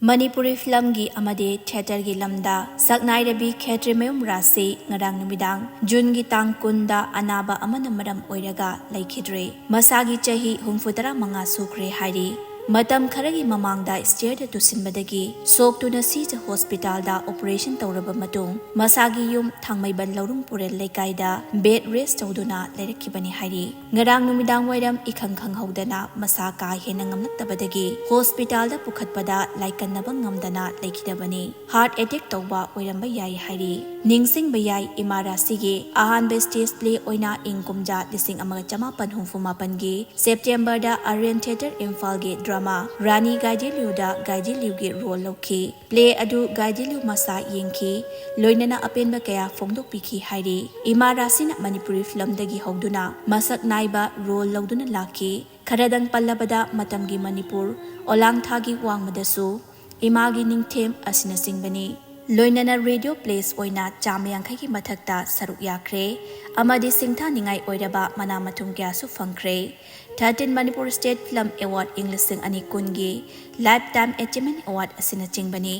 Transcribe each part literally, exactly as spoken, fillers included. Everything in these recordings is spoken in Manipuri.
ꯃꯅꯤꯄꯨꯔꯤ ꯐꯤꯂꯝꯒꯤ ꯑꯃꯗꯤ ꯊꯤꯌꯦꯇꯔꯒꯤ ꯂꯝꯗ ꯁꯛꯅꯥꯏꯔꯕꯤ ꯈꯦꯇ꯭ꯔꯤꯃꯌꯨꯝ ꯔꯥꯁꯤ ꯉꯔꯥꯡ ꯅꯨꯃꯤꯗꯥꯡ ꯖꯨꯟꯒꯤ ꯇꯥꯡ ꯀꯨꯟꯗ ꯑꯅꯥꯕ ꯑꯃꯅ ꯃꯔꯝ ꯑꯣꯏꯔꯒ ꯂꯩꯈꯤꯗ꯭ꯔꯦ꯫ ꯃꯁꯥꯒꯤ ꯆꯍꯤ ꯍꯨꯝꯐꯨ ꯇꯔꯥ ꯃꯉꯥ ꯁꯨꯈ꯭ꯔꯦ ꯍꯥꯏꯔꯤ꯫ ꯃꯇꯝ ꯈꯔꯒꯤ ꯃꯃꯥꯡꯗ ꯁ꯭ꯇꯦꯌꯔꯗ ꯇꯨꯁꯤꯟꯕꯗꯒꯤ ꯁꯣꯛꯇꯨꯅ ꯁꯤꯖ ꯍꯣꯁꯄꯤꯇꯥꯜꯗ ꯑꯣꯄꯔꯦꯁꯟ ꯇꯧꯔꯕ ꯃꯇꯨꯡ ꯃꯁꯥꯒꯤ ꯌꯨꯝ ꯊꯥꯡꯃꯩꯕꯟ ꯂꯧꯔꯨꯝ ꯄꯨꯔꯦꯜ ꯂꯩꯀꯥꯏꯗ ꯕꯦꯗ ꯔꯦꯁ ꯇꯧꯗꯨꯅ ꯂꯩꯔꯛꯈꯤꯕꯅꯤ ꯍꯥꯏꯔꯤ꯫ ꯉꯔꯥꯡ ꯅꯨꯃꯤꯗꯥꯡ ꯋꯥꯏꯔꯝ ꯏꯈꯪ ꯈꯪꯍꯧꯗꯅ ꯃꯁꯥ ꯀꯥ ꯍꯦꯟꯅ ꯉꯝꯂꯛꯇꯕꯗꯒꯤ ꯍꯣꯁꯄꯤꯇꯥꯜꯗ ꯄꯨꯈꯠꯄꯗ ꯂꯥꯏꯀꯠꯅꯕ ꯉꯝꯗꯅ ꯂꯩꯈꯤꯗꯕꯅꯤ꯫ ꯍꯥꯔꯠ ꯑꯦꯇꯦꯛ ꯇꯧꯕ ꯑꯣꯏꯔꯝꯕ ꯌꯥꯏ ꯍꯥꯏꯔꯤ꯫ ꯅꯤꯡꯁꯤꯡꯕ ꯌꯥꯏ, ꯏꯃꯥ ꯔꯥꯁꯤꯒꯤ ꯑꯍꯥꯟꯕ ꯁ꯭ꯇꯦꯖ ꯄ꯭ꯂꯦ ꯑꯣꯏꯅ ꯏꯪ ꯀꯨꯝꯖꯥ ꯂꯤꯁꯤꯡ ꯑꯃꯒ ꯆꯃꯥꯄꯟ ꯍꯨꯝꯐꯨ ꯃꯥꯄꯟꯒꯤ ꯁꯦꯞꯇꯦꯝꯕꯔꯗ ꯑꯥꯔꯌꯟ ꯊꯤꯌꯦꯇꯔ ꯏꯝꯐꯥꯜꯒꯤ ꯗ꯭ꯔꯃꯥ ꯔꯥꯅꯤ ꯒꯥꯏꯗꯤꯂꯤꯎꯗ ꯒꯥꯏꯗꯤꯂꯤꯎꯒꯤ ꯔꯣꯜ ꯂꯧꯈꯤ꯫ ꯄ꯭ꯂꯦ ꯑꯗꯨ ꯒꯥꯏꯗꯤꯂꯤꯎ ꯃꯁꯥ ꯌꯦꯡꯈꯤ, ꯂꯣꯏꯅꯅ ꯑꯄꯦꯟꯕ ꯀꯌꯥ ꯐꯣꯡꯗꯣꯛꯄꯤꯈꯤ ꯍꯥꯏꯔꯤ꯫ ꯏꯃꯥ ꯔꯥꯁꯤꯅ ꯃꯅꯤꯄꯨꯔꯤ ꯐꯤꯂꯝꯗꯒꯤ ꯍꯧꯗꯨꯅ ꯃꯁꯛ ꯅꯥꯏꯕ ꯔꯣꯜ ꯂꯧꯗꯨꯅ ꯂꯥꯛꯈꯤ꯫ ꯈꯔꯗꯪ ꯄꯜꯂꯕꯗ ꯃꯇꯝꯒꯤ ꯃꯅꯤꯄꯨꯔ, ꯑꯣꯂꯥꯡꯊꯥꯒꯤ ꯋꯥꯡꯃꯗꯁꯨ ꯏꯃꯥꯒꯤ ꯅꯤꯡꯊꯦꯝ ꯑꯁꯤꯅꯆꯤꯡꯕꯅꯤ꯫ ꯂꯣꯏꯅꯅ ꯔꯦꯗꯤꯑꯣ ꯄ꯭ꯂꯦꯁ ꯑꯣꯏꯅ ꯆꯥꯝꯃ ꯌꯥꯡꯈꯩꯒꯤ ꯃꯊꯛꯇ ꯁꯔꯨꯛ ꯌꯥꯈ꯭ꯔꯦ ꯑꯃꯗꯤ ꯁꯤꯡꯊꯥꯅꯤꯡꯉꯥꯏ ꯑꯣꯏꯔꯕ ꯃꯅꯥ ꯃꯊꯨꯝ ꯀꯌꯥꯁꯨ ꯐꯪꯈ꯭ꯔꯦ꯫ Thirteen Manipur state film award ꯏꯪ ꯂꯤꯁꯤꯡ ꯑꯅꯤ ꯀꯨꯟꯒꯤ ꯂꯥꯏꯐ ꯇꯥꯏꯝ ꯑꯦꯆꯤꯞꯃꯦꯟ ꯑꯦꯋꯥꯔꯗ ꯑꯁꯤꯅꯆꯤꯡꯕꯅꯤ꯫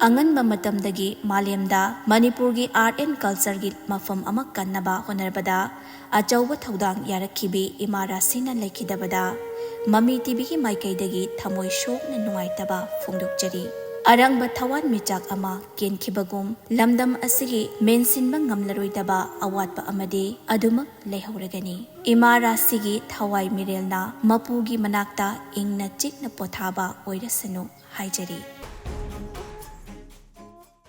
ꯑꯉꯟꯕ ꯃꯇꯝꯗꯒꯤ ꯃꯥꯂꯦꯝꯗ ꯃꯅꯤꯄꯨꯔꯒꯤ ꯑꯥꯔꯠ ꯑꯦꯟ ꯀꯜꯆꯔꯒꯤ ꯃꯐꯝ ꯑꯃ ꯀꯟꯅꯕ ꯍꯣꯠꯅꯕꯗ ꯑꯆꯧꯕ ꯊꯧꯗꯥꯡ ꯌꯥꯔꯛꯈꯤꯕꯤ ꯏꯃꯥ ꯔꯥꯁꯤꯅ ꯂꯩꯈꯤꯗꯕꯗ ꯃꯃꯤ ꯇꯤꯚꯤꯒꯤ ꯃꯥꯏꯀꯩꯗꯒꯤ ꯊꯃꯣꯏ ꯁꯣꯛꯅ ꯅꯨꯡꯉꯥꯏꯇꯕ ꯐꯣꯡꯗꯣꯛꯆꯔꯤ꯫ ꯑꯔꯪꯕ ꯊꯋꯥꯟꯃꯤꯆꯥꯛ ꯑꯃ ꯀꯦꯟꯈꯤꯕꯒꯨꯝ ꯂꯝꯗꯝ ꯑꯁꯤꯒꯤ ꯃꯦꯟꯁꯤꯟꯕ ꯉꯝꯂꯔꯣꯏꯗꯕ ꯑꯋꯥꯠꯄ ꯑꯃꯗꯤ ꯑꯗꯨꯃꯛ ꯂꯩꯍꯧꯔꯒꯅꯤ꯫ ꯏꯃꯥ ꯔꯥꯁꯤꯒꯤ ꯊꯋꯥꯏ ꯃꯤꯔꯦꯜꯅ ꯃꯄꯨꯒꯤ ꯃꯅꯥꯛꯇ ꯏꯪꯅ ꯆꯤꯛꯅ ꯄꯣꯊꯥꯕ ꯑꯣꯏꯔꯁꯅꯨ ꯍꯥꯏꯖꯔꯤ꯫